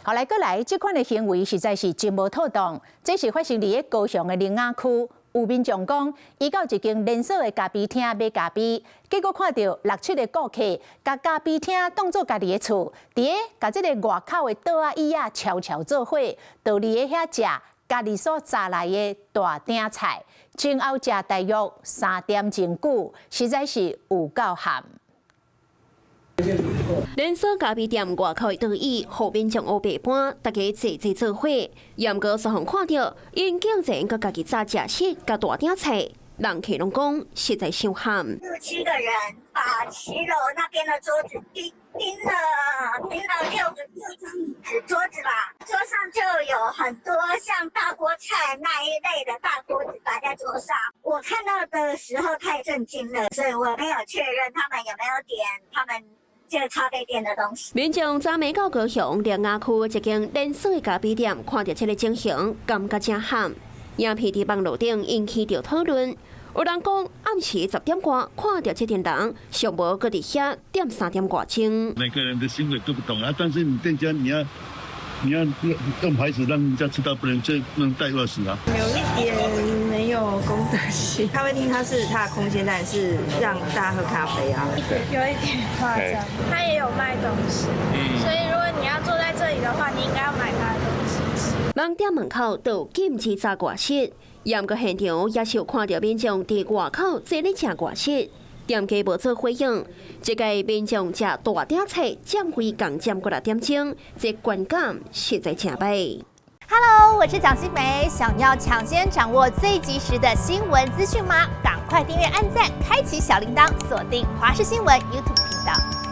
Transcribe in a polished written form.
好來，閣來，這款的行為實在是真無妥當。這是發生佇咧高雄的苓雅區，有民眾講，伊到一間連鎖的咖啡廳買咖啡，結果看著六七個顧客，共咖啡廳當做家己的厝，佇咧共這个外口的桌仔椅仔悄悄做伙，就佇咧遐食家己所炸來的大鼎菜，前後食大約3點鐘久，實在是有夠譀。連鎖咖啡店外口的桌椅，予民眾烏白搬，大家濟濟做伙。毋過雙方看著，𪜶竟然閣家己炸食食佮大鼎菜，人客攏講實在傷譀。六七個人把騎樓那邊的桌子釘了六張椅子桌子吧，桌上就有很多像大鍋菜那一類的大鍋子擺在桌上。我看到的時候太震驚了，所以我沒有確認他們有沒有點他們這個咖啡店的東西。民眾昨暝到高雄苓雅區一間連鎖的咖啡店，看著這个情形，感覺真譀。影片佇網路頂引起著討論，有人講暗時10點外看著這陣人，上無閣佇遐點3點外鐘。每個人的行為都不同啊，但是你店家你要用牌子讓人家知道，不能這不能帶鑰匙啊。有一點沒有公德心。咖啡廳它是它的空間，但是讓大家喝咖啡啊。有一點誇張，他也有賣東西，所以如果你要坐在這裡的話，你應該要買他的東西吃。網店門口都禁止炸外食，毋過現場也是有看著民眾佇外口坐咧食外食，店家無做回應。這个民眾食大鼎菜，佔位共佔幾若點鐘，這觀感實在誠歹。 Hello，我是蔣新梅，想要搶先掌握最及時的新聞資訊嗎？趕快訂閱、按讚、開啟小鈴鐺，鎖定華視新聞 YouTube 頻道。